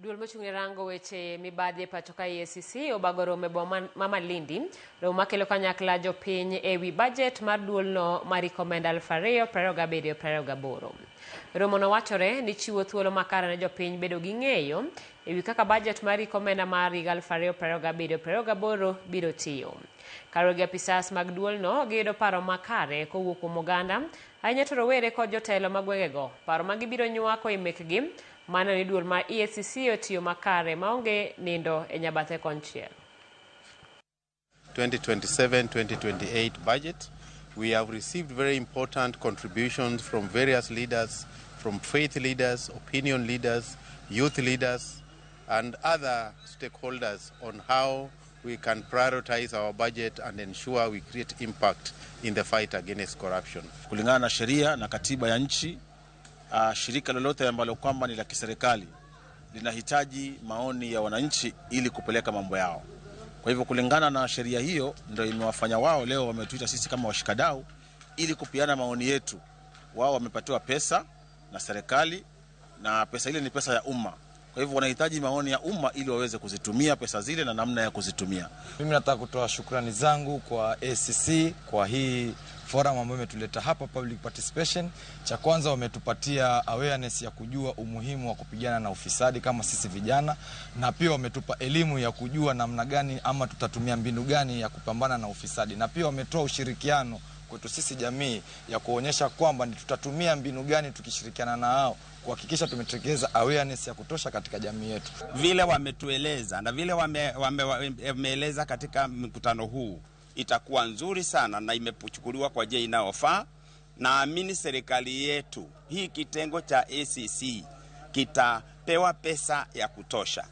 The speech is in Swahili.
Duol mochung' ne rango weche mibadhi e pacho ka EACC obago romo e boma ma Malindi. Romo makelo kanyakla jopiny e wi bajet mar duolno mar hik omenda 2027-2028. Romono wachore ni chiwo thuolo makare ne jopiny bedo gi ng'eyo e wi kaka bajet mar hik omenda mar higa 2027-2028 biro tiyo. Kaluwore gi apisas mag duolno, giyudo paro makare kowuok kuom oganda, ahinya to rowere kod jotelo ma gwengego. Paro ma gibiro nywako e mekgi Mano ni duol mar EACC otiyo makare maonge nindo e nyabathe konchiel. 2027-2028 budget. We have received very important contributions from various leaders, from faith leaders, opinion leaders, youth leaders, and other stakeholders on how we can prioritize our budget and ensure we create impact in the fight against corruption. Kulingana na sheria na katiba ya nchi, shirika lolote ambalo kwamba ni la kiserikali linahitaji maoni ya wananchi ili kupeleka mambo yao. Kwa hivyo kulingana na sheria hiyo ndio imewafanya wao leo wametuita sisi kama washikadau ili kupeana maoni yetu. Wao wamepatiwa pesa na serikali na pesa ile ni pesa ya umma. Kwa hivyo wanahitaji maoni ya umma ili waweze kuzitumia pesa zile na namna ya kuzitumia. Mimi nataka kutoa shukrani zangu kwa ACC kwa hii forum ambayo imetuleta hapa public participation. Cha kwanza wametupatia awareness ya kujua umuhimu wa kupigana na ufisadi kama sisi vijana, na pia wametupa elimu ya kujua namna gani ama tutatumia mbinu gani ya kupambana na ufisadi, na pia wametoa ushirikiano kwetu sisi jamii ya kuonyesha kwamba ni tutatumia mbinu gani tukishirikiana na hao kuhakikisha tumetekeleza awareness ya kutosha katika jamii yetu. Vile wametueleza na vile wameeleza katika mkutano huu itakuwa nzuri sana na imechukuliwa kwa njia inayofaa. Naamini serikali yetu hii kitengo cha ACC kitapewa pesa ya kutosha.